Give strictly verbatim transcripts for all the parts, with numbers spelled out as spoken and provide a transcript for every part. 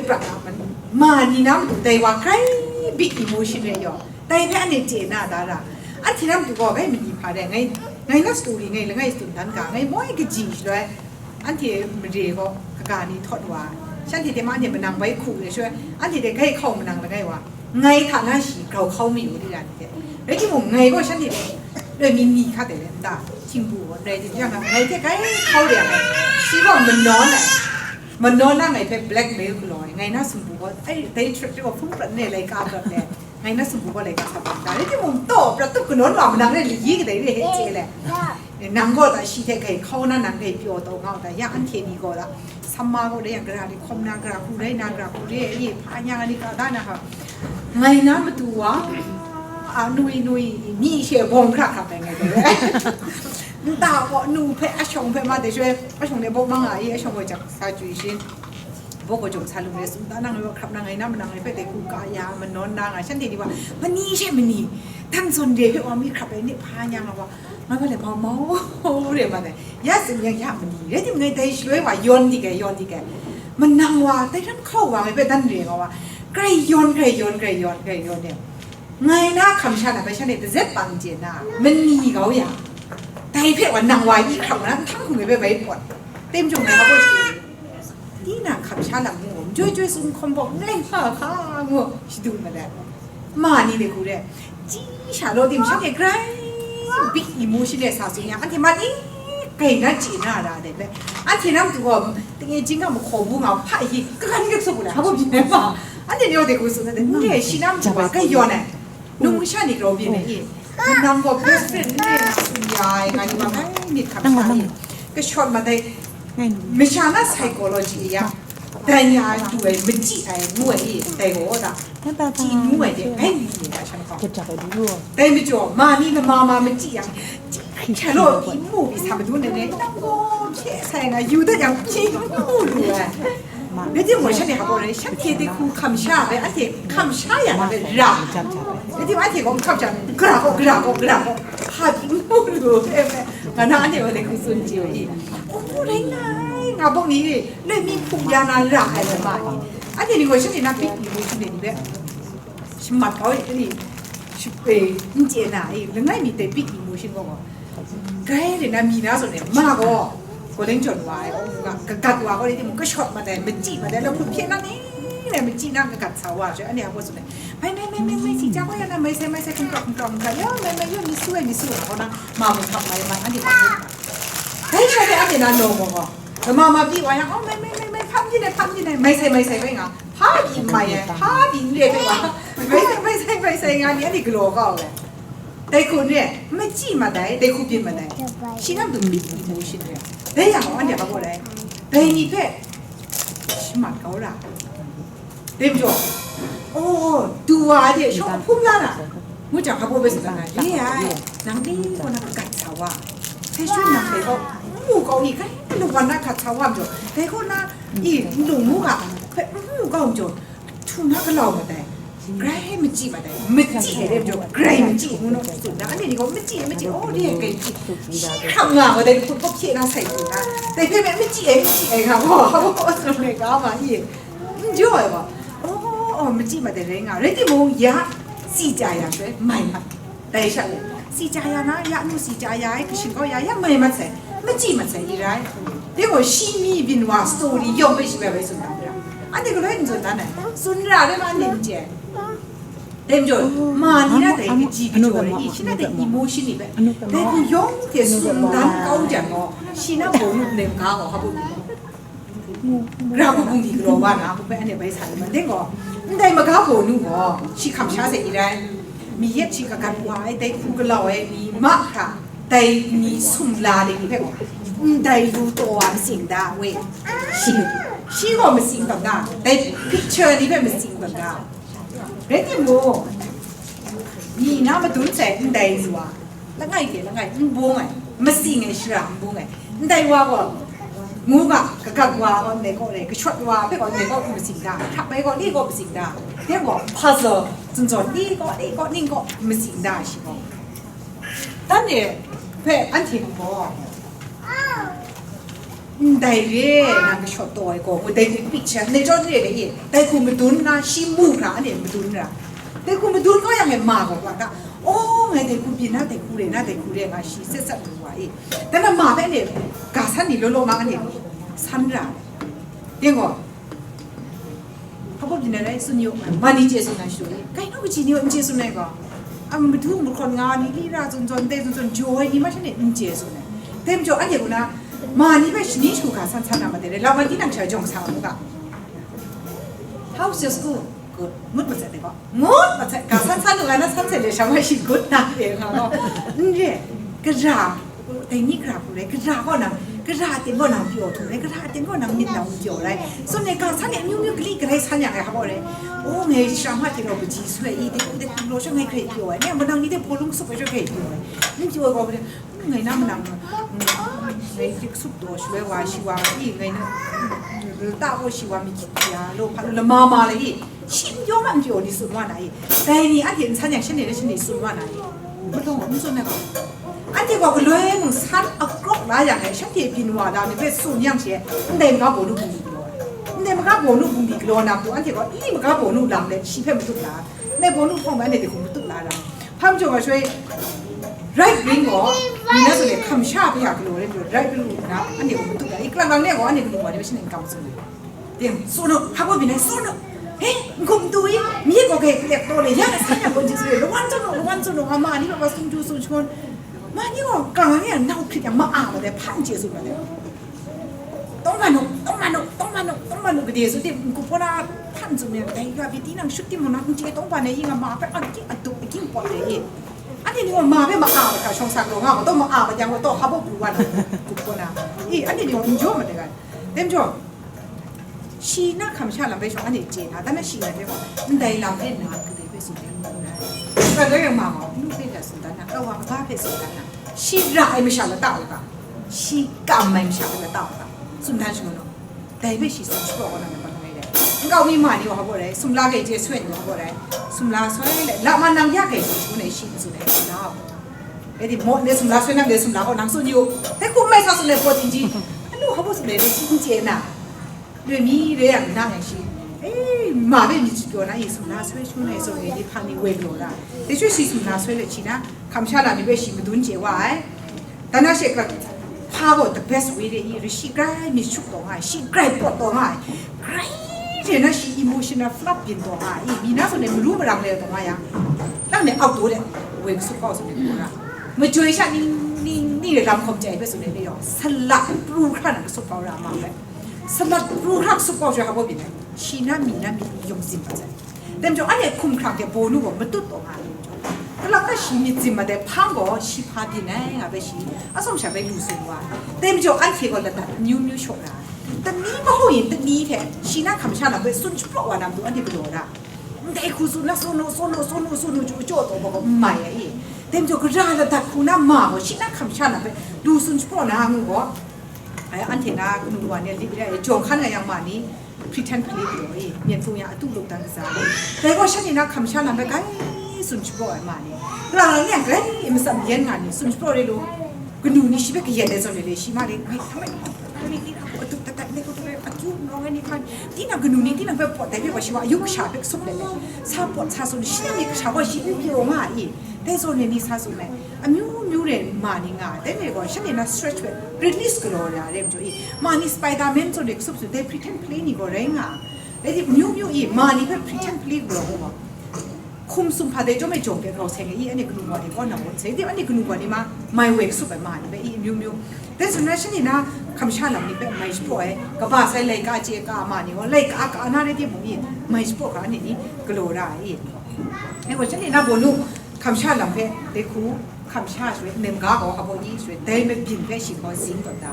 prat na man, ma ni na matu dai wa grai big emotion rai yaw, dai hpe anhte chye na da ra, anhte na matu gaw bai mani hpa rai, ngai, ngai na story ngai langai tsun dan ga, ngai moi kaji shaloi, anhte mare gaw kaga ni htawt wa, shanhte hte ma anhte manang bai hku re shaloi, anhte hte grai hkau manang langai wa, ngai hta na shi grau hkau mi u di ra ni hte. Rai timung, ngai gaw shanhte hte loi mi ni hkat ai rai nta, htingbu gaw rai tim yang, ngai hte grai hkau re ai, shi gaw manawn ai, manawn na ngai hpe blackmail galaw ai, ngai na sumpu gaw, ai, dai hte gaw hpung prat ne laika prat le, ngai na sumpu gaw laika sa prat da, rai timung, taw prat tup kanawn wa manang re, layi kadai re he chye le. Nang gaw ta shi hte grai hkau na, nang grai pyaw taw nga u ta, ya anhte ni gaw ta, Sama gaw dai yang, gara ni hkawm na, gara hku rai na, gara hku re ai, hpa nya nga ni ka da na hka. Ngai na matu wa, a nui nui, myi she bawng hkra hkap ai ngai gaw. Nta gaw, nu hpe, ashawng hpe ma dai shaloi, ashawng de bawk mang a i, ashawng gaw jak sa chyu shin. Bawk gaw jawng sa lung re, sum ta nang ngai wa hkrap na, ngai na manang ngai hpe dai hku ka ya, manawn na nga, shanhte ni wa, mani she mani, dan zawn de hpe wa mi hkrap ai, ni hpa nya nga wa, Nga ma le mau mau re ma dai. Ya tsun yang ya mani. Rai timung ngai dai shaloi wa yawn dik ai, yawn dik ai. Manang wa, dai hkram hkau wa ngai hpe dan re nga wa. Grai yawn, grai yawn, grai yawn, grai yawn e. Ngai na hkam sha na bai sha ne, dazet bang chye na, mani kau ya. Dai hpe wa nang wa i hkram na, nhtang hkum ngai hpe bai pawt. Tem jung ngai hpa baw shi. Tinang hkam sha lam ni gaw, majoi joi tsun hkawm gaw, ngai hpa hka ngu shadu ma let, ma ni de hku re, chyi sha law tim shanhte grai big emotion e sa tsun yang, anhte man e kai na chye na ra de bai, anhte na matu gaw, tinge jing ga mahkaw bu nga hpa hi, kagan yak suk u le, hpa baw byin ai ma, anhte ni gaw de hku tsun na de, n re, shi na matu gaw, kai yawn ai. Nung masha ni grau byin ai i, nang gaw best friend n re na tsun ya ai, nga ni wa ngai myit hkam sha ni, kashawt mat ai, masha na psychology ya, dan ya ai du ai, machyi ai, ngu ai i, dai gaw da, chyi ngu ai de, bai ni ni da shan hkawng. Dai majaw, ma ni lama ma machyi yang, hkya law, i mu i sa madu nai nai, nang gaw hpye sai na, yu dat yang, chyi ngu lu ai. Rai timung, shanhte hpa baw rai, shanhte de hku hkam sha ai, anhte hkam sha ya na rai ra. Rai timung, anhte gaw hkam sha, gara gaw, gara gaw, gara gaw, hpa di mu lu, nga na anhte gaw de hku tsun chye ai. O, rai ngai, nga bawng ni, loi mi hpung ya na ra ai, ma ni. Anhte ni gaw shanhte na big emotion ni hpe shamat kau ai, ni, shi, eh, n chye na, eh, langai mi dai big emotion gaw gaw. Grai de na mi na zawn e, ma gaw, kaw leng jawn wa ai, nga, kagat wa gaw, rai timung, kashawt mat ai, machyi mat ai, lahkut hpye na ni, rai machyi na kagat sa wa, shi, anhte a gaw tsun ai, mai, mai, mai, mai, mai, si ja gaw ya na, mai sai, mai sai, hkum krawk, hkum krawk, hkum krawk, ya, mai, mai, ya, mi su ai, mi su ai, gaw na, ma mung hkap mai, mai, anhte hkap mai. Dai sha de, anhte na nawng gaw gaw, lama ma pyi wa yang, oh, mai, mai, mai, mai, hpa byin ai, hpa byin ai, mai sai, mai sai, bai nga, hpa byin mai ai, hpa byin re, bai wa, mai sai, mai sai, mai sai, nga ni, anhte galaw kau ai. Dai hku n re, machyi mat ai, dai hku byin mat ai. Shi na matu big emotion re. Dai yang gaw, anhte hpa baw rai. Dai ni hpe shamat kau ra. Dai majaw, oh, du wa de, shawng hpung la na. Ngu jang, hpa baw bai tsun na, re ai, nang ni gaw na kagat sa wa. Sai shun nang dai gaw, n mu kau ni, grai lawan na gat sa wa majaw, dai gaw na, i, n lung mu ga, hpe n mu kau majaw, htum na galau mat ai, grai machyi mat ai, machyi ai re majaw, grai machyi ngu na tsun na, anhte ni gaw machyi, machyi, oh, re ai grai machyi, shi hkrang nga mat ai, lahkut gaw hpye na sai tsun na, dai hpe me machyi ai, machyi ai nga gaw, hpa baw tsun ai ga ma i, n jaw ai gaw, oh, oh, machyi mat ai rai nga, rai timung, ya, si ja ya shaloi, mai mat. Dai sha e, si ja ya na, ya nu si ja ya ai, kashi kau ya, ya mai mat sai, machyi mat sai, i rai. De gaw, shi mi byin wa story yawng hpe shi bai bai tsun dan ra. Anhte galoi n tsun dan ai, tsun ra rai ma, anhte n chye. Dai majaw, ma ni na dai kaji kajaw rai i, shi na dai emotion ni bai, dai hku yawng hte tsun dan kau jang gaw, shi na gaw nu nem ga gaw, hpa bu. Gara hku bungli galaw wa na, hku hpe anhte bai sa ai, ma ding gaw, ndai maga gaw nu gaw, shi hkam sha sai i rai, mi yet shi kagat wa ai, dai hku galau ai mi mahkra, dai ni sumla de ni hpe gaw, ndai lu taw wa matsing da, we, shi, shi gaw matsing tawn da, dai picture ni hpe matsing tawn da. Rai timung, ni na madun sai ndai lu a, langai hte langai n bung ai, matsing ai shara n bung ai, ndai wa gaw, ngu ga, kagat wa gaw ndai kaw rai, kashawt wa hpe gaw ndai kaw matsing da, hkrap ai gaw ni kaw matsing da, dai gaw puzzle, zunzawn ni kaw, ni kaw, ning kaw matsing da shi gaw. Dan e hpe anhte gaw, Ndai re, nang kashawt taw ai gaw, ngu dai ni pik sha, ne jaw re le i, dai hku madun na, shi mu hkra, ane madun ra. Dai hku madun kau yang e ma gaw, ga, o, ngai dai hku byin na, dai hku re na, dai hku re nga, shi sat sat lu wa i. Dan na ma hpe ne, ga san ni law law ma, ane san ra. Dai gaw, hpa baw byin ai rai, tsun yu, ma ni chye tsun ai shu i. Kai nau kaji ni n chye tsun ai gaw, a madu mahkawn nga ni, li ra zawn zawn, ndai zawn zawn, jaw ai ni ma sha ne n chye tsun ai. Dai majaw, anhte gaw na, ma ni hpe shani shagu ga san san na ma de re, lam wan tinang sha jawng sa u ga. How's your school? Good. Ngut masat de gaw. Ngut masat, ga san san u ga na san sai le sha mai shi good na de nga gaw. N re, gara, dai ni gara hku rai, gara gaw nang, gara aten gaw nang pyaw htung rai, gara aten gaw nang myit nang pyaw rai. So ne, ga san e amyu myu gali galai san yang ai hpa gaw rai. O, ngai shara ma hte rau kaji soi i, de, de, law sha ngai hkrai pyaw ai. Ne, manang ni de hpaw lung sup ai sha hkrai pyaw ai. N pyaw ai gaw, ngai na manang, mm, ngai dik sup taw shaloi wa, shi wa, i, ngai na, mm, lata gaw shi wa mi hkyit ya, law hpa lu lama ma lai i, shi n pyaw ma n pyaw ni tsun wa na i, dai ni anhte n san yang shanhte na shanhte tsun wa na i, palawng n tsun ai gaw, anhte gaw galoi mung san akrawk la yang e, shanhte byin wa la ni hpe tsun yang she, ndai maga bawnu bungli galaw ai, ndai maga bawnu bungli galaw na matu, anhte gaw nli maga bawnu lam let shi hpe matup la, ndai bawnu hpawng me anhte hkum matup la ra. Hpa majaw ga shaloi, right wing gaw, mi na zawn e hkamsha hpe a galaw rai majaw, right wing na, anhte gaw matup ga, i, kalang lang ni gaw, anhte galu wa ni, mashin e n kam tsun ai. Teng, tsun u, hpa baw byin ai, tsun u. He, n hkum tu i, mi gaw ga e kalep taw le, ya, sa yang gaw n chye tsun ai, lawan tsun u, lawan tsun u, nga ma ni gaw sung du sung shangun. Ma ni gaw, kalang lang ni a nau hkrit yang ma a ma dai, hpa n chye tsun ma dai. Tawng man u, tawng man u, tawng man u, tawng man u, gade su tim, n-gup hpaw na hpan tsun yang, dai ga pyi tinang shut tim mu na, n chye tawng ban e, i nga ma hpe a ging a dup, a ging pawt re i. Anhte ni gaw ma hpe ma a ai hkra shawng sa galaw nga gaw, taw ma a ai yang gaw, taw hpa baw pru wa na, n-gup hpaw na. I, anhte ni gaw n jaw ma de ga. Dai majaw, shi na hkamsha lam hpe shawng anhte chye na, dan na shi na hpe gaw, ndai lam hpe na, gade hpe tsun de mu na. Ga dai yang ma gaw, nu hpe hta tsun dan na, kawa kaba hpe tsun dan na. Shi ra ai masha lata u ga, shi kam ai masha hpe lata u ga, tsun dan shangun u. Dai hpe shi tsun shapraw wa na, nambat langai dai. Nkau mi ma ni wa hpa baw rai, sumla gai je soi ni wa hpa baw rai, sumla soi le, la ma nang ya gai je shangun ai shi n tsun ai, tsun na u. Rai timung, ne sumla soi na, ne sumla gaw nang tsun yu. Dai hkum mai sa tsun ai pawt n ji. Anu hpa baw tsun ai, ne shi n chye na. Loi mi re yang, nang yang shi, e, ma hpe myit shi pyaw na, i, sumla soi shangun ai, tsun ai ni hpa ni woi galaw ra. Dai shui shi sumla soi le, shi na, hkamsha lam ni hpe shi madun chye wa ai. Dan na she hkra, hpa gaw the best way re i, re shi grai myit shup taw nga ai, shi grai pawt taw nga ai, grai re na shi emotional flood byin taw nga ai, mi na zawn e maru marang le taw nga yang, nang ne aut daw de, woi kasup kau tsun ai hku ra, majoi sha ning, ning, ning re lam hkawm chye ai hpe tsun ai hpe yawng, salat pru hkra na kasup kau ra ma ai, salat pru hkra kasup kau sha hpa baw byin ai, shi na mi na myit ni yawng zim mat sai. Dai majaw, anhte hkum hkrang hte bawnu gaw matut taw nga ai majaw, kalang na shi myit zim mat ai hpang gaw, shi hpa byin ai nga hpe shi, atsawm sha hpe lu tsun wa ai. Dai majaw, anhte gaw ladat amyu myu shaw ra ai. Tani mahkra yin tani hte shi na hkamsha lam hpe tsun shapraw wa na matu, anhte galaw ra. Ndai hku tsun na, tsun u, tsun u, tsun u, tsun u, chyu chyaw taw gaw n mai ai i. Dai majaw, gara ladat hku na ma gaw, shi na hkamsha lam hpe lu tsun shapraw na ngu gaw, ai, anhte na kanu wa ni a lit re ai, jawng hkan nga yang ma ni, pretend play galaw i, myen hpung ya atu lup dan kaza i. Dai gaw shanhte na hkamsha lam rai grai tsun shapraw ai ma ni. Kalang lang yang grai i matsam yen nga ni, tsun shapraw re lu. Kanu ni shi hpe kayen ai zawn re le, shi ma le, ngai htamai, ngai ni na atu dat dat, ngai atu dat, atu nawng ai ni hkan. Tinang kanu ni, tinang hpe pawt dai hpe gaw shi wa, ayu kasha hpe kasup let le. Sa pawt sa tsun, shi nang ni kasha gaw shi n pyaw nga i. Dai zawn re ni sa tsun ai. Amyu myu re ma ni nga ai, dai re gaw, shanhte na stretch hpe release galaw ra re majaw i, ma ni Spiderman zawn re kasup su, dai pretend play ni gaw rai nga ai. Dai di amyu myu i, ma ni hpe pretend play galaw gaw, hkum sumhpa dai chyawm e jawng hpe rau seng ai i, anhte kanu wa ni kaw na won seng, dai anhte kanu wa ni ma, mai woi kasup ai ma ni hpe i, amyu myu. Dai tsun na shanhte na hkamsha lam ni hpe mai shapraw ai, kaba sai laika chye ka ma ni gaw, laika ka na rai timung i, mai shapraw ga anhte ni galaw ra ai i. Dai gaw shanhte na bawnu, hkamsha lam hpe, dai hku, hkamsha shaloi, nem ga gaw, hpa baw ni shaloi, dai mabyin hpe shi gaw zing tawn da.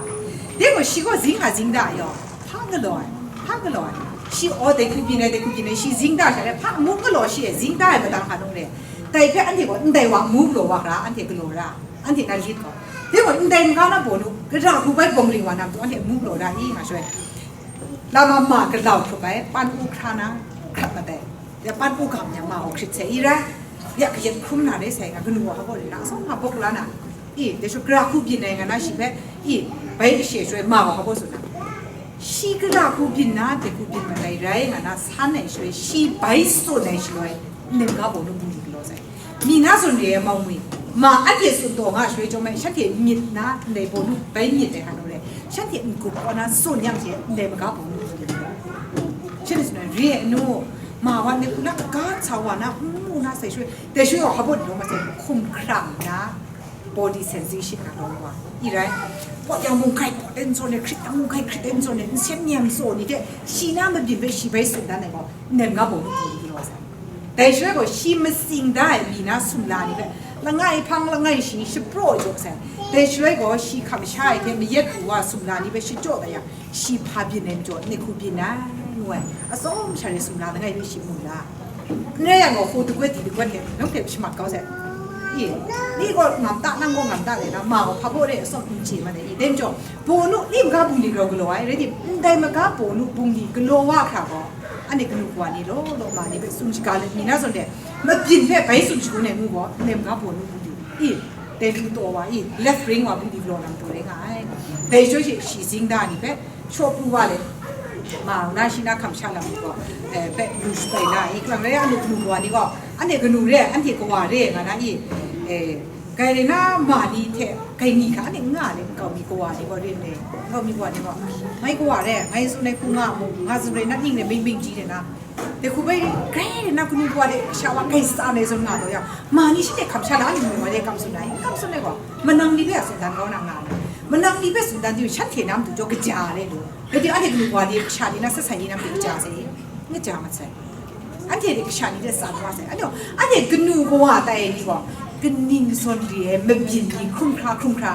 Dai gaw shi gaw zing a zing da yaw, hpa galaw ai, hpa galaw ai. Shi aw dai hku byin ai, dai hku byin ai, shi zing da sha rai, hpa ngu galaw shi e, zing da ai madang hpa nung re. Dai hpe anhte gaw, ndai wa ngu galaw wa hkra, anhte galaw ra, anhte na lit gaw. Dai gaw, ndai maga na bawnu, gara hku bai bawng ring wa na matu, anhte ngu galaw ra i nga shaloi. Lama ma galau hkrup ai, pan u hkra na, hkrat mat ai. Ya pan u gam yang ma gaw hkrit sai i rai, ya kayat hkrum na rai sai nga, kanu wa hpa gaw rai na, atsawm hpa bawk la na, I, dai shaloi gara hku byin ai nga na shi hpe, i, bai kashe shaloi ma wa hpa baw tsun na. Shi gara hku byin na, dai hku byin mat ai rai nga na san ai shaloi, shi bai tsun ai shaloi, nnem ga bawnu bungli galaw sai. Mi na tsun re ai mau ngwi, ma anhte tsun taw nga shaloi chyawm ai, shanhte myit na ndai bawnu bai myit ai hanu rai, shanhte n-gup kaw na tsun yang hte ndai maga bawnu bungli galaw. Shanhte tsun ai, re ai anu, ma wa ndai hku na ga sa wa na, n mu na sai shaloi, dai shaloi wa hpa baw ni law ma sai, hkum hkrang na, body sensation na lawm wa, i rai. Pawt yang mung hkai pawt ai n tsawn ai, hkrit yang mung hkai hkrit ai n tsawn ai, nsen nyam tsaw ni hte, shi na mabyin hpe shi bai tsun dan ai gaw, nnem ga bawng ni hku galaw sai. Dai shaloi gaw, shi matsing da ai mi na sumla ni hpe, langai hpang langai shi shapraw jaw sai. Dai shaloi gaw, shi hkam sha ai hte mayat wu wa sumla ni hpe shachyaw da yang, shi hpa byin ai majaw, nehku byin ai, ngu ai, atsawm sha re sumla langai mi shi mu la. N rai yang gaw, hku dagwet di dagwet hte, nang hte shamat kau sai. I, ni gaw ngam ta, nang gaw ngam ta, rai na, ma gaw hpa baw re atsawm n chye ma ai. I, dai majaw, bawnu ni maga bungli galaw galaw ai, rai tim, ndai maga bawnu bungli galaw wa hkra gaw, anhte kanu kawa ni law, law ma ni hpe tsun shaga let mi na zawn de, mabyin hpe bai tsun shagun ai ngu gaw, ndai maga bawnu bungli. I, dai lu taw wa, i, left ring wa bungli galaw lam taw rai nga ai. Dai shaloi shi, shi zing da ni hpe, shaw pru wa let, ma na shi na hkam sha lam ni gaw, eh, hpe lu shabai na i, kalang rai, anhte kanu kawa ni gaw, anhte kanu re, anhte kawa re nga na i, eh, kai rai na ma ni hte kai ni hkra anhte n nga let, nkau mi kawa ni gaw rin le, nkau mi kawa ni gaw, ngai kawa re, ngai tsun ai hku nga mu, nga tsun rai na ning re, ming ming ji re na, dai hku bai rai rai na, kanu kawa de kasha wa kai tsa ai zawn nga taw yang, ma ni shi hte hkam sha la, anhte kanu kawa de kam tsun ai, kam tsun ai gaw, manang ni hpe a tsun dan kau na nga ai. Manang ni hpe tsun dan du, shanhte na matu jaw kaja re lu. Rai tim, anhte kanu kawa de kasha ni na sat sai ni na matu kaja sai, n kaja mat sai. Anhte de kasha ni de tsan wa sai. Anhte, anhte kanu kawa tai ai ni gaw, kaning zawn re ai mabyin ni hkrum hkra, hkrum hkra,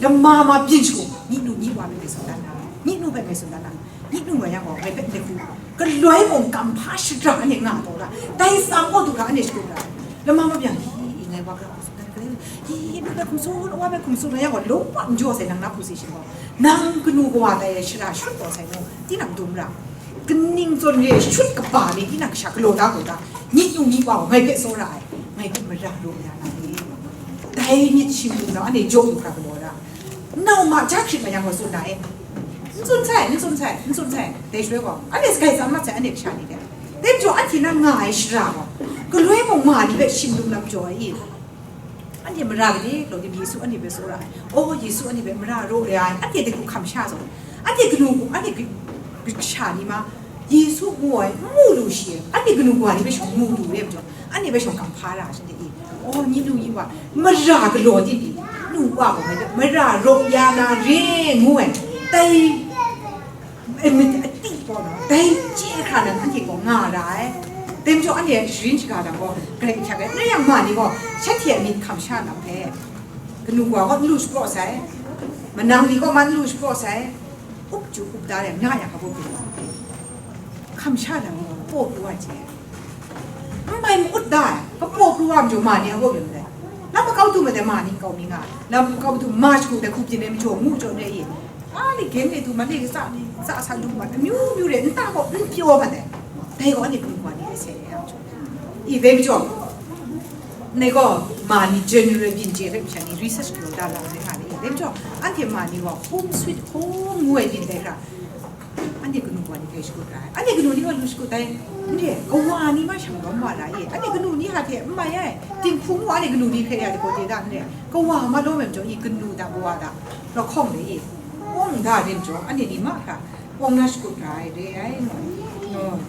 lama ma byin shagu, myi nu myi wa hpe ngai tsun dan na, myi nu hpe ngai tsun dan na, myi nu nga yang gaw, ngai hpe ngai hku, galoi mung kam hpa shada anhte nga taw la, dai tsam gaw du hkra anhte shakut ra, lama ma byin, hi, hi, ngai wa gara hku tsun dan, hi, hi, nu hpe hkum tsun, wa hpe hkum tsun, nga yang gaw, lung pat n jaw sai, nang na hku si shi gaw, nang kanu kawa tai ai shara shut taw sai nu, tinang dum ra. Kaning zawn re ai shut kaba ni, tinang kasha galaw da gaw da, myi nu myi wa gaw, ngai hpe tsawra ai, ngai hpe mara raw ya na ni, dai myit shing lu na, anhte jaw lu hkra galaw da. Nau ma ja hkrit ma yang gaw tsun na e. N tsun sai, n tsun sai, n tsun sai. Dai shaloi gaw, anhte sagai tsam mat sai, anhte kasha ni hte. Dai majaw anhte na nga ai shara gaw, galoi mung ma ni hpe shim lum lam jaw ai i? Anhte mara gade, law tim Yesu anhte hpe tsawra ai. Oh, Yesu anhte hpe mara raw re ai. Anhte dai hku hkam sha zawn. Anhte kanu, anhte kasha ni ma, Yesu ngu ai, n mu lu shi, anhte kanu kawa ni hpe shawng mu lu re majaw, anhte hpe shawng kam hpa ra shanhte i. Oh, myi nu myi wa, mara galaw tim ni, nu wa gaw ngai hpe mara raw ya na re ngu ai, dai, e, myit a ti gaw na, dai chye hkra nan anhte gaw nga ra ai. Dai majaw anhte sharin shaga dang gaw, galai ahkyak ai, n rai yang ma ni gaw, shanhte a myit hkam sha lam hpe, kanu kawa gaw n lu shapraw sai, manang ni kaw man n lu shapraw sai, up chyu up da yang, nga yang hpa baw pru, hkam sha lam ni gaw, paw pru wa chye. N bai ma-ut da ai, hpa baw pru wa majaw ma ni hpa baw pru dai. Lam makau du ma dai, ma ni nkau mi nga, lam makau du ma shagu dai hku byin ai majaw ngu jaw re i. A ni gen re du ma, ni tsa ni tsa sa lu ma, amyu myu re, nta gaw n pyaw ma dai. Dai gaw anhte kanu kawa ni ai sai re ai majaw. I, dai majaw, ngai gaw ma ni general byin chye hpe masha ni research galaw da la ai nga ni. Dai majaw, anhte ma ni gaw home sweet home ngu ai byin dai hkra, anhte kanu kawa ni hpe shakut ra ai. Anhte kanu ni gaw lu shakut ai, n re, kawa ni ma shang lawm wa ra i. Anhte kanu ni hta hte n mai ai. Dinghku mung anhte kanu ni hkrai ya ai, daw de da, n re, kawa ma lawm ai majaw i, kanu da, kawa da, lahkawng de i. Wang da re majaw, anhte ni mahkra wang na shakut ra ai re ai, no. No.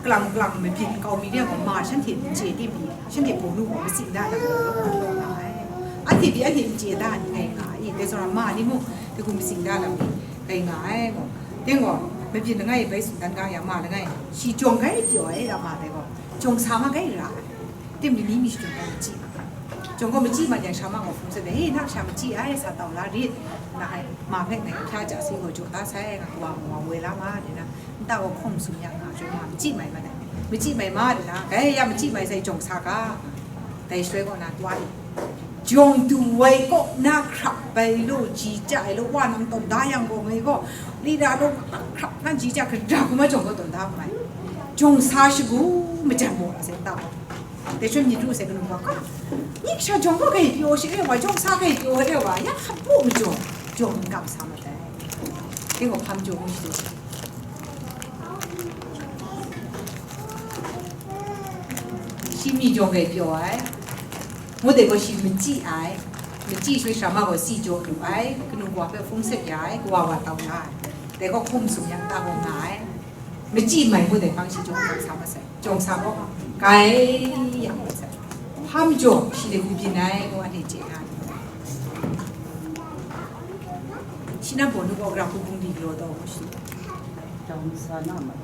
Kalang kalang mabyin kau mi de gaw, ma shanhte n chye tim ni, shanhte bawnu gaw matsing da lam ni, anhte pyi anhte n chye da ni ngai nga ai, dai tsawra ma ni mung, dai hku matsing da lam ni ngai nga ai gaw. Dai gaw, mabyin langai bai tsun dan ga yang, ma langai, shi jawng gai pyaw ai, ra ma dai gaw, jawng sa ma gai ra ai. Tim ni, ni mi shadum gaw machyi ma. Jawng gaw machyi ma yang, sha ma gaw hpung sat ai, "He, na kasha machyi ai, sa tau la rit, na ai, ma hpe ngai hpya ja si gaw, jaw da sai, nga kawa mung wa woi la ma," dai na, nta gaw hkawng sum ya nga, jawng ma machyi mai ma dai. Machyi mai ma dai na, "Gai ya, machyi mai sai, jawng sa ga." Dai shaloi gaw na twa i. Jawng du wai kaw na hkrap bai law, ji ja ai law, wa nang tawn da yang gaw, ngai gaw, lira law, hkrap na ji ja, hkra hkra hkrum ai jawng gaw tawn da mai. Jawng sa shagu majan maw ra sai, nta gaw. Dai sha myit ru sai kanu wa ka. Ni kasha jawng gaw grai pyaw shi re wa, jawng sa grai pyaw re wa, ya hkap bu majaw, jawng n kam sa ma dai. Dai gaw hpa majaw ngu shi du. Shi mi jawng grai pyaw ai. Ngu dai gaw shi machyi ai. Machyi shui sha ma gaw si jaw lu ai. Kanu wa hpe hpung set ya ai, kawa wa tau ya ai. Dai gaw hkum sum yang ta gaw nga ai. Machyi mai ngu dai hpang shi jawng sa masai. Jawng sa gaw, kai yang masai. Hpa majaw shi dai hku byin ai, ngu anhte chye na. Shi na baw nu gaw, gara hku bungli galaw taw ngu shi. Jawng sa na ma.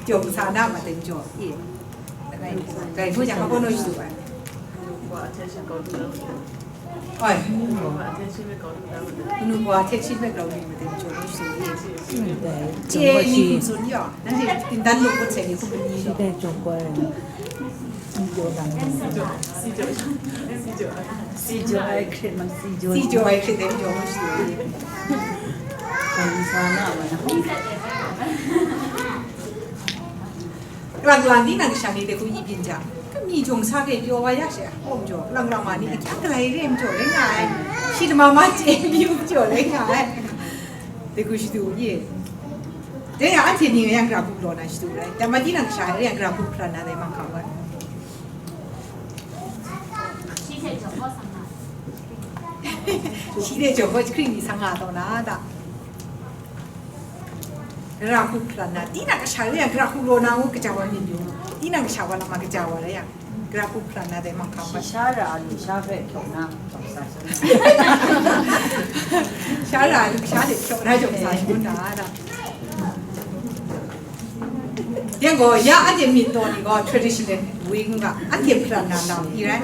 Jawng sa na ma dai majaw, e. Kai, kai nu jang, hpa baw nu shi du ai. Oi. Kanu wa hte hpyi hpe grau mi ma dai majaw ngu shi du ai. Chye ni hkum tsun yaw, nanhte hpindan lu hput sai ni hkum ni yaw. Si jaw ai hkrit ma, si jaw. Si jaw ai hkrit dai majaw ngu shi du ai. Kanu sa na ma na. Kalang kalang tinang kasha ni dai hku i byin jang, kami jawng sa hpe pyaw wa ya she, hkawm jaw, kalang kalang ma ni ahkyak galai re majaw rai nga ai, shi dama ma chye myu majaw rai nga ai, dai hku shadu ye. Dai yang anhte ni yang gara hku galaw na shadu rai, dama tinang kasha yang gara hku hparan na dai mahkra wa. Shi hte jawng gaw jahkring ni sang nga taw na da. Gara hku hparan na, tinang kasha rai yang, gara hku law na ngu kaja wa myit yu, tinang kasha wa lama kaja wa rai yang, gara hku hparan na dai mahkra shi wa. Sha ra a lu sha hpe hkyaw na, jawng sa sha. Sha ra a lu sha hte hkyaw na jawng sa sha na da. Yang gaw, ya anhte myit taw ni gaw traditional wing ga, anhte hparan na lam i rai.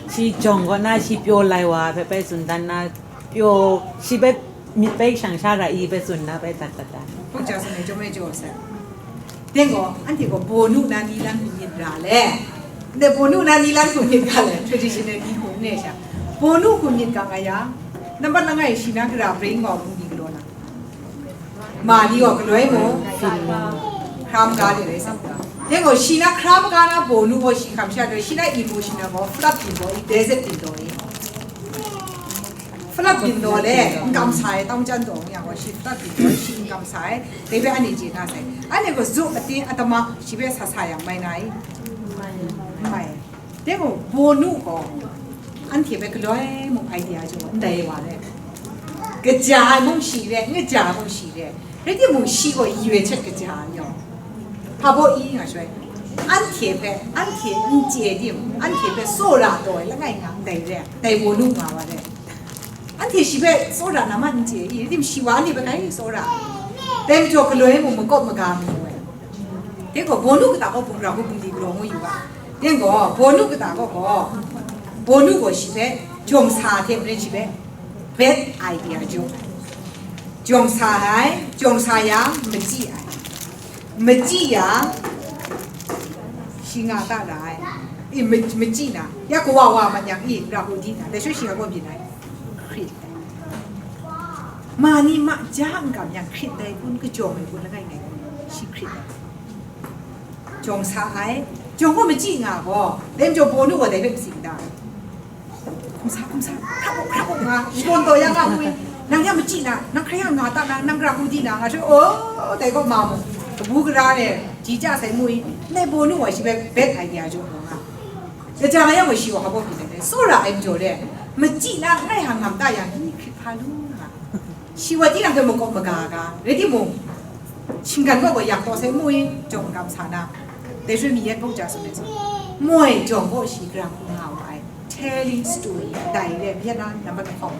Shi jawng gaw na, shi pyaw lai wa hpe bai tsun dan na, pyaw, shi bai myit bai shang sha ra i bai tsun na bai dat dat dat. Hpung ja sa me, jawm me jaw sa. Deng gaw, anhte gaw bawnu na ni lan hku myit ra le. Ndai bawnu na ni lan hku myit ga le, traditional ni hku ne sha. Bawnu hku myit ga nga yang, nambat langai shi na gara bring gaw hpung di galaw na. Ma ni gaw galoi mung, hkra maga de rai sa. Deng gaw, shi na hkra maga na bawnu gaw shi hkam sha doi, shi na i gaw shi na gaw, flood byin gaw i, desert byin gaw i. Flood byin daw le, n kam sa ai, tawng jan daw yang gaw, shi flood byin daw, shi n kam sa ai, dai hpe anhte chye na sai. Anhte gaw zu atin atama, shi hpe sa sa yang mai na i? N mai. Dai gaw, bawnu gaw, anhte hpe galoi mung idea jaw, ndai wa le. Kaja ai mung shi re, n kaja ai mung shi re. Rai timung, shi gaw yu ai htet kaja ai yaw, hpa baw i nga shaloi, anhte hpe, anhte n chye tim, anhte hpe tsawra taw ai langai nga ndai re, dai bawnu nga wa re. Anhte shi hpe tsawra na ma n chye i, rai tim shi wa anhte hpe kai tsawra. Dai majaw galoi mung makawp maga mayu ai. Dai gaw bawnu kata gaw bung ra hku bungli galaw ngu yu ga. Dai gaw bawnu kata gaw gaw, bawnu gaw shi hpe jawng sa hte maren shi hpe bad idea jaw. Jawng sa ai, jawng sa yang, machyi ai. Machyi yang, shi nga ta ra ai. E, ma-, machyi na, ya kawa wa ma yang, e, ra hku di na, dai sha shi nga gaw byin ai. Hkrit ai. Ma ni ma ja n kam yang, hkrit dai kun, kajawng ai kun, langai ngai kun, shi hkrit ai. Jawng sa ai, jawng gaw machyi nga gaw, dai majaw bawnu gaw dai hpe matsi n ta? Hkum sa, hkum sa, hkrap u, hkrap u nga, shadawn taw ya nga mu i, nang ya machyi na, nang hkra ya nga ta na, nang gara hku di na, nga hte, oh, dai gaw ma mu, kabu gara e, ji ja sai mu i, ndai bawnu wa shi hpe bad idea jaw gaw nga. Kaja nga yang gaw shi wa hpa baw byin ai, tsawra ai majaw le, machyi na, ngai hang ngam ta yang, ni hkrit hpa lu nga. Shi wa tinang hpe makawp maga ga, rai timung, shinggan gaw gaw yak taw sai mu i, jawng n kam sa na, dai shaloi mi yan hpawng ja tsun ai zawn, moi jawng gaw shi gara hku nga wa ai, telling story, dai re, Vietnam nambat lahkawng.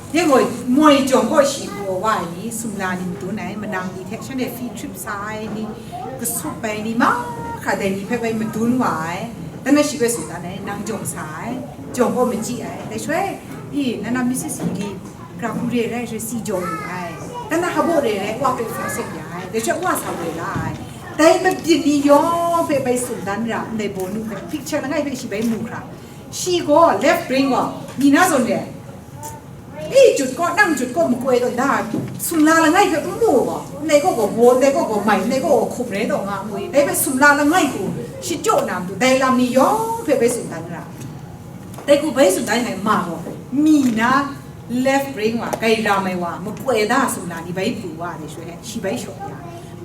Dai gaw, moi jawng gaw shi hku wa ai ni, sumla ni madun ai, manang ni hte shanhte field trip sa ai ni, kasup ai ni, mahkra dai ni hpe bai madun wa ai, dan na shi hpe tsun dan ai, nang jawng sa ai, jawng gaw machyi ai, dai shaloi, i, nana Missus Healy, Gara hku re rai shaloi si jaw lu ai. Kana habo re rai, wa hpe hpung seng ya ai. Dai sha wa sa woi la ai. Dai mabyin ni yawng hpe bai tsun dan ra, ndai bawnu hpe picture langai hpe shi bai mu hkra. Shi gaw left brain gaw, ni na zawn re. I jut gaw, nang jut gaw makoi taw, da, sumla langai hpe n mu gaw, ndai gaw gaw baw, ndai gaw gaw mai, ndai gaw gaw hkum rai taw nga mu i. Dai hpe sumla langai hku, Shachyaw na matu, dai lam ni yawng hpe bai tsun dan ra. Dai hku bai tsun dan ai ma gaw, mi na left brain wa, gai ram ai wa, makoi da sumla ni bai pru wa ai shaloi, shi bai shaw ya,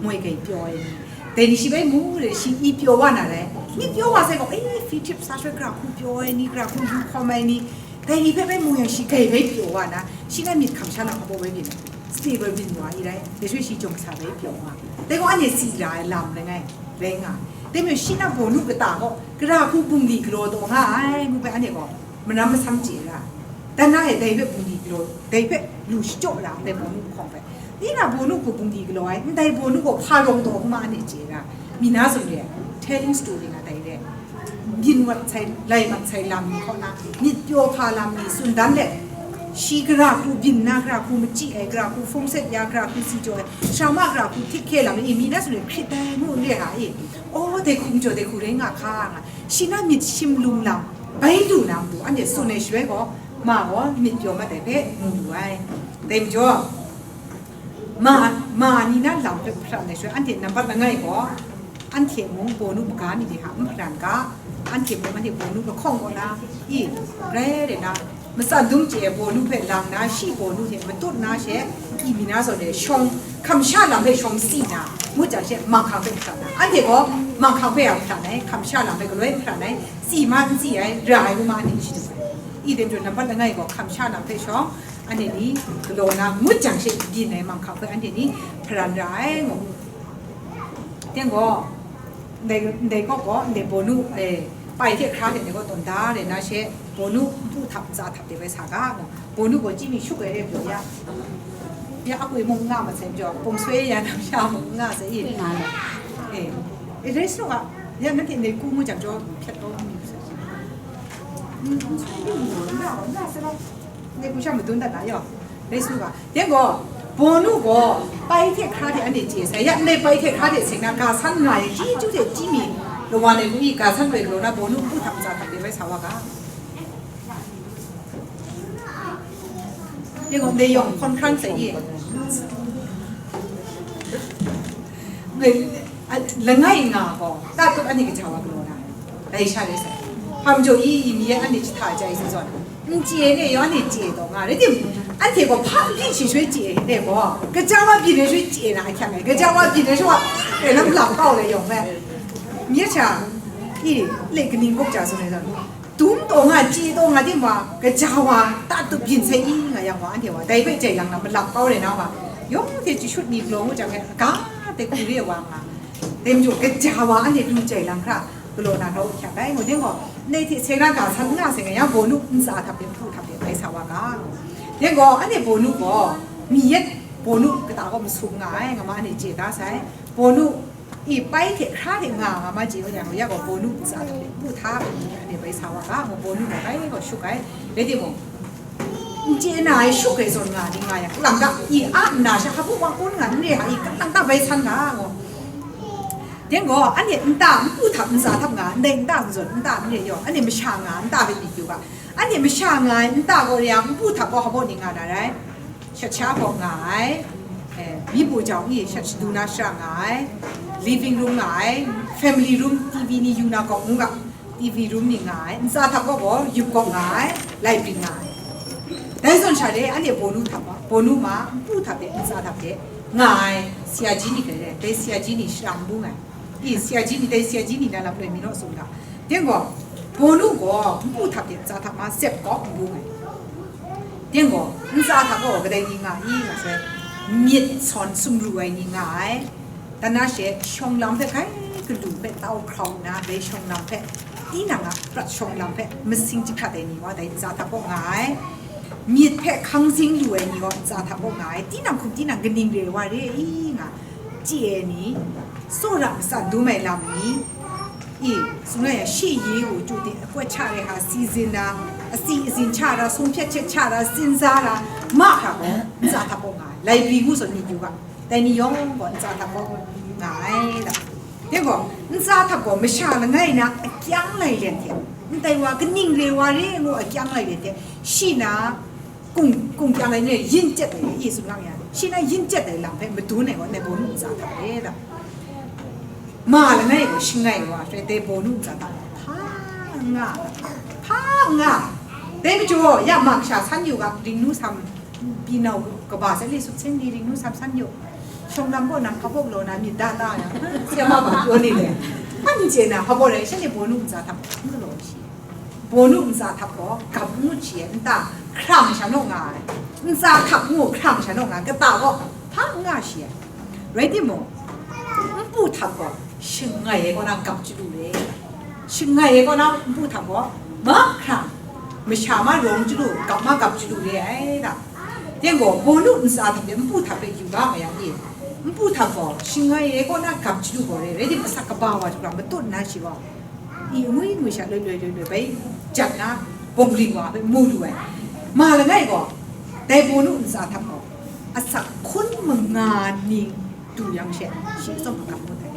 moi gai pyaw ai ni. Dai ni shi bai mu re, shi i pyaw wa na rai. Ni pyaw wa sai gaw, eh, fi tip sa shaloi, gara hku pyaw ai ni, gara hku yu hkawm ai ni, dai ni hpe bai mu yang, shi gai bai pyaw wa na, shi na myit hkam sha na hkawm bai byin ai. Stable byin wa i rai, dai shaloi shi jawng sa bai pyaw wa. Dai gaw anhte si ra ai lam langai rai nga. Dai majaw shi na bawnu kata gaw, gara hku bungli galaw taw nga ai, ngu bai anhte gaw, maram masam chye ra. Dan na e dai hpe bungli galaw, dai hpe lu shachyaw ra, dai bawnu hkawng hpe. Ni na bawnu hku bungli galaw ai, ndai bawnu gaw hpa rawng taw hkuma anhte chye ra. Mi na zawn re, telling story nga dai re. Byin wat sai, lai mat sai lam ni kaw na, myit pyaw hpa lam ni tsun dan let, shi gara hku byin na, gara hku machyi ai, gara hku hpung set ya, gara hku si jaw ai, shama gara hku htit hkye lam ni, mi na tsun ai hkrit dai mu n re hka i? Aw, dai hku majaw, dai hku rai nga hka nga, shi na myit shim lung lam bai lu na matu, anhte tsun ai shaloi gaw, ma gaw myit pyaw mat ai hpe mu lu ai. Dai majaw, ma, ma ni na lam hpe hparan ai shaloi, anhte nambat langai gaw, anhte mung bawnu maga ni de hta n hparan ga, anhte mung anhte bawnu lahkawng kaw na, i, rai rai na, matsan dum chye ai bawnu hpe lang na, shi bawnu hte matut na she, i mi na zawn e shawng, hkam sha lam hpe shawng si na, ngut jang she, manghkang hpe hparan na, anhte gaw manghkang hpe a hparan ai, hkam sha lam hpe galoi hparan ai, si ma n si ai, ra ai, ngu ma anhte n shadu ai. I dai majaw, nambat langai gaw, hkam sha lam hpe shawng, anhte ni galaw na, ngut jang she byin ai manghkang hpe anhte ni hparan ra ai, ngu. Teng gaw, ndai, ndai kaw gaw, ndai bawnu, eh, pai hte hkra hte ndai kaw tawn da re na she, bawnu npu htap ntsa htap de bai sa ga, ngu. Bawnu gaw chyi mi shuk ai re pyaw ya. Ya, akwi mung nga ma sai jaw, pum soi ya, nang sha mung nga sai i. Nga le. Eh, eh, rai sanu ga, ya, nanhte ndai ku ngu jang jaw, hpyat kau mi sai. Mm, mm, mm, nga, nga sai ba. Ndai ku sha madun dat na yaw. Rai sanu ga. Yang gaw, bawnu gaw, pai hte hkra hte anhte chye sai. Ya, ndai pai hte hkra hte seng na, ga san nga ai, chyeju hte chyi mi, lawan ai hku i, ga san bai galaw na, bawnu npu htap ntsa htap de bai sa wa ga. Yang gaw, ndai yawng hkawn hkran sai i. Ngai, a, langai nga gaw, tatut anhte kaja wa galaw na, dai sha rai sai. Hpa majaw i, i mi e anhte jahta jai zawn zawn, n chye ne, yawng anhte chye taw nga, rai timung, anhte gaw hpa n byin shi shaloi chye ne gaw, kaja wa byin ai shaloi chye na ahkyak ai, kaja wa byin ai shaloi wa, e, lam lam kau le yawng me. Mi a sha, i, le kaning kaw ja zawn ai zawn, dum taw nga, chye taw nga, timung, kaja wa, tatut byin sai i nga yang wa, anhte wa, dai hpe jai lang na, malap kau rai na wa, yawng hte jashut mi galaw ngu jang e, ga, dai hku re wa nga, dai majaw, kaja wa, anhte lu jai lang hkra, galaw na, grau hkyak ai, ngu ding gaw, ndai hte seng na ga san n nga seng nga yang, bawnu ntsa htap de, npu htap de, bai sa wa ga, ding gaw, anhte bawnu gaw, mi yet bawnu kata gaw masum nga ai, nga ma, anhte chye da sai, bawnu, i pai hte hkra hte nga nga ma chye wa yang, ya gaw bawnu ntsa hta hpe npu hta ai ni anhte bai sa wa ga, ngu bawnu gaw bai gaw shuk ai. Rai timung, n chye na ai shuk ai zawn nga ni nga yang, kalang ta i a nna sha hpa hpung wa kun nga n re ai, kalang ta bai san ga, ngu. Deng gaw, anhte nta npu htap ntsa htap nga, ndai nta zawn nta n re yaw, anhte masha nga nta hpe myit yu ga, anhte masha nga ai nta gaw rai yang, npu htap gaw hpa baw ni nga na rai? Shat sha kaw nga ai, eh, myi pu jau ni shat shadu na shara nga ai, living room nga ai, family room, T V ni yu na kaw ngu ga, T V room ni nga ai, ntsa htap kaw gaw yup kaw nga ai, library nga ai. Dai zawn sha de, anhte bawnu htap ma, bawnu ma, npu htap de, ntsa htap de, nga ai, siaji ni hkrai de, dai siaji ni shara n bung ai. I, siaji ni, dai siaji ni na lam loi mi naw tsun ga. Deng gaw, bawnu gaw, npu htap de, ntsa htap ma, sep kaw n bung ai. Deng gaw, ntsa htap gaw kadai ni nga i nga sai, myit sawn sumru ai ni nga ai. Dan na she, shawng lam hpe hkai galu hpe tau hkrau nna, dai shawng lam hpe, tinang a prat shawng lam hpe masing jahkrat ai ni wa, dai ntsa htap gaw nga ai. Myit hpe hkang zing lu ai ni gaw ntsa htap gaw nga ai. Tinang hkum tinang kaning re wa re i nga, chye ai ni, tsawra matsan dum ai lam ni, i, tsun ai ya, shi yi wu chyu ting, akwat sha ai hta, season na, asi azin sha ra, sung hpyet htet sha ra, sinza ra, ma hkra gaw, ntsa htap gaw nga ai. Library ngu zawn myit yu ga, dai ni yawng gaw ntsa htap gaw nga ai da. Dai gaw, ntsa htap gaw masha langai na akyang lai let hte, ndai wa kaning re wa re ngu akyang lai let hte, shi na, kung, kung kyang ai ni yin chyet ai, Yesu nang ya, shi na yin chyet ai lam hpe madun ai gaw, ndai bawnu ntsa htap ai da. Ma langai gaw shangai wa hpe dai bawnu ntsa hta hpa n nga, hpa n nga. Dai majaw, ya ma kasha san yu ga, ringnu sam, byin nau kaba sai le sut seng ni ringnu sam san yu. Shawng lam gaw nang hpa baw galaw na myit da ta ya, si ma ba pyaw ni le. Hpa n chye na, hpa baw rai, shanhte bawnu ntsa hta n galaw shi. Bawnu ntsa hta gaw gap ngut shi ai, nta hkrang sha naw nga ai. Ntsa hta ngu hkrang sha naw nga ai, kata gaw hpa n nga shi ai. Rai timung, npu hta gaw shangai ai kaw na gap chyalu re. Shangai ai kaw na npu hta gaw mahkrang, masha ma rawng chyalu, gap ma gap chyalu re ai da. Teng gaw, bawnu ntsa hta hpe npu hta hpe yu ga nga yang e, npu hta gaw shangai ai kaw na gap chyalu gaw re, rai timung, asak kaba wa hkra matut nna shi gaw, i ngwi ngwi sha loi loi loi loi bai jat na, bawng ling wa hpe mu lu ai. Ma langai gaw, dai bawnu ntsa hta gaw, asak hkun manga ning du yang she, shi atsawm agam ngut ai.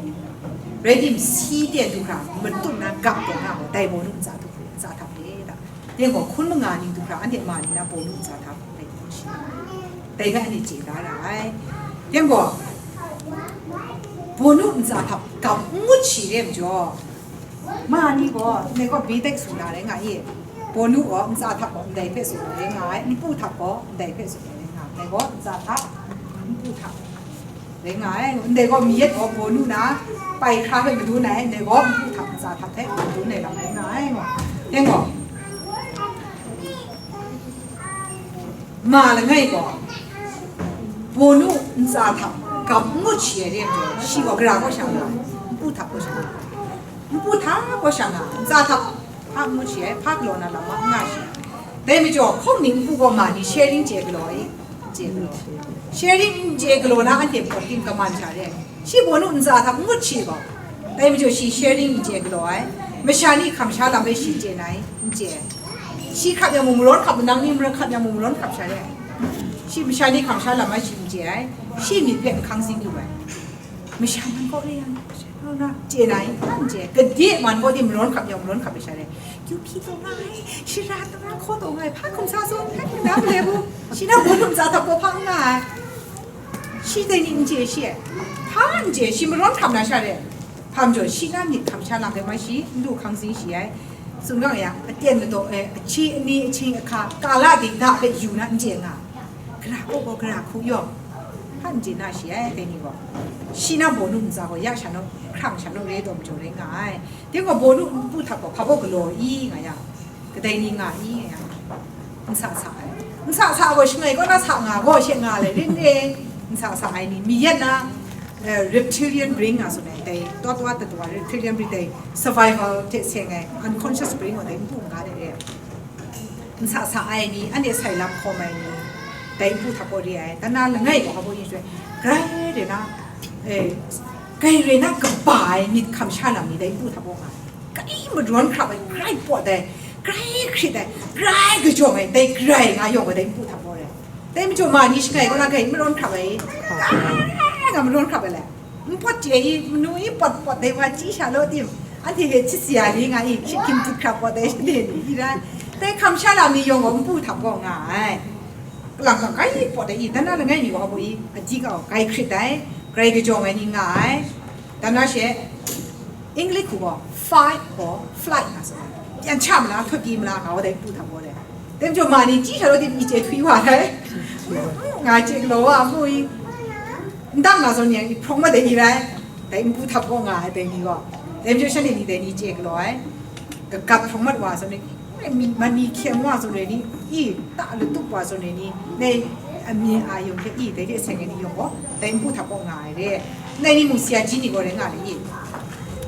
Rai timung, si ten du hkra, matut na gap taw na gaw, dai bawnu ntsa hta, ntsa hta hpe da. Teng gaw, hkun manga ning du hkra, anhte ma ni na bawnu ntsa hta hpe shi. Dai hpe anhte chye da ra ai. Teng gaw, bawnu ntsa hta gap n ngut shi re majaw, ma ni gaw, ndai gaw B.Tech tsun na rai nga i, bawnu gaw ntsa hta gaw ndai hpe tsun ai rai nga ai, npu hta gaw ndai hpe tsun ai rai nga ai, ndai gaw ntsa hta, npu hta rai nga ai, ndai gaw mi yet gaw bawnu na, pai hkra hpe madun ai, ndai gaw npu hta ntsa hta hte madun ai lam rai nga ai, teng gaw, ma langai gaw, bawnu ntsa hta gap n ngut shi ai re ai majaw, shi gaw gara kaw sha nga, npu hta kaw sha nga, npu hta kaw sha nga, ntsa hta hpa n ngut shi ai, hpa galaw na lam ma n nga shi ai. Dai majaw, hkawng ning npu gaw ma ni sharing chye galaw ai, chye galaw. Sharing n chye galaw na anhte pawt ting kaman sha re ai. Shi bawnu ntsa hta n ngut shi gaw, dai majaw shi sharing n chye galaw ai. Masha ni hkam sha lam bai shi chye na i? N chye ai. Shi hkrap yang mung marawn hkrap, nang ni marawn hkrap yang mung marawn hkrap sha re ai. Shi masha ni hkam sha lam bai shi n chye ai. Shi myit hpe n hkang zing lu ai. Masha man kaw re yang, na, chye na i? N chye ai. Gade man kaw di marawn hkrap yang marawn hkrap ai sha re ai. Kyu hpyi taw nga ai, shara tara hkaw taw nga ai, hpa hkum sa saw n hkai, na male bu, shi na bawnu ntsa hta gaw hpa n nga ai. Shi dai ni n chye shi ai. Hpa n chye, shi marawn hkrap na sha re ai. Hpa majaw, shi na myit hkam sha lam bai ma shi, n du hkang zing shi ai. Tsun ga yang, aten madaw e, ahkye ani, ahkying ahka, kala ding da hpe yu na n chye nga. Gara kaw gaw gara hku yawng, hpa n chye na shi ai, dai ni gaw. Shi na bawnu ntsa gaw ya sha naw, hkrang sha naw re taw majaw rai nga ai. Dai gaw bawnu npu hta gaw hpa baw galaw i nga yang, kadai ni nga i nga yang, n sa sa ai. N sa sa gaw shangai kaw na sa nga gaw she nga le, ring e, n sa sa ai ni, mi yet na, eh, reptilian brain nga tsun ai, dai taw taw tatua reptilian brain, dai survival hte seng ai unconscious brain gaw dai npu n ga de re. N sa sa ai ni, anhte sai lam hkawm ai ni, dai npu hta kaw re ai. Dan na langai gaw hpa baw yin shaloi, grai re na, eh, grai re na kaba ai myit hkam sha lam ni dai npu hta kaw nga ai. Grai marawn hkrap ai, grai pawt ai, grai hkrit ai, grai kajawng ai, dai grai nga yawng gaw dai npu hta kaw re ai. Dai majaw ma ni shangai kaw na grai marawn hkrap ai, grai nga marawn hkrap ai le. Npawt chye i, manu i pawt pawt dai wa chyi sha law tim, anhte hpe htit sa ya ni nga i, shahkying htit hkra pawt dai shanhte ni i rai. Dai hkam sha lam ni yawng gaw npu hta gaw nga ai. Kalang kang kai pawt dai i, dan na langai mi wa gaw i, adik gaw grai hkrit ai, grai kajawng ai ni nga ai. Dan na she, English hku gaw, fight or flight nga sa ai. Pyan cha ma la, hkawt di ma la, nga wa dai npu hta gaw dai. Dai majaw ma ni chyi sha law tim i chye htwi wa dai. Nga chye galaw wa mu i. Ndang na zawn yang i hprawng mat ai ni rai, dai npu hta gaw nga ai dai ni gaw, dai majaw shanhte ni dai ni chye galaw ai, kagat hprawng mat wa zawn ni, mi, man ni hkyeng wa zawn ni, i ta latup wa zawn ni, dai amye a yawng hte i, dai hte seng ai ni yawng gaw, dai npu hta gaw nga ai re. Ndai ni mung sayaji ni gaw rai nga ai i.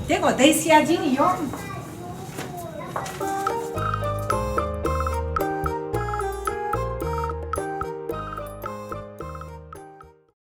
Dai gaw, dai sayaji ni yawng,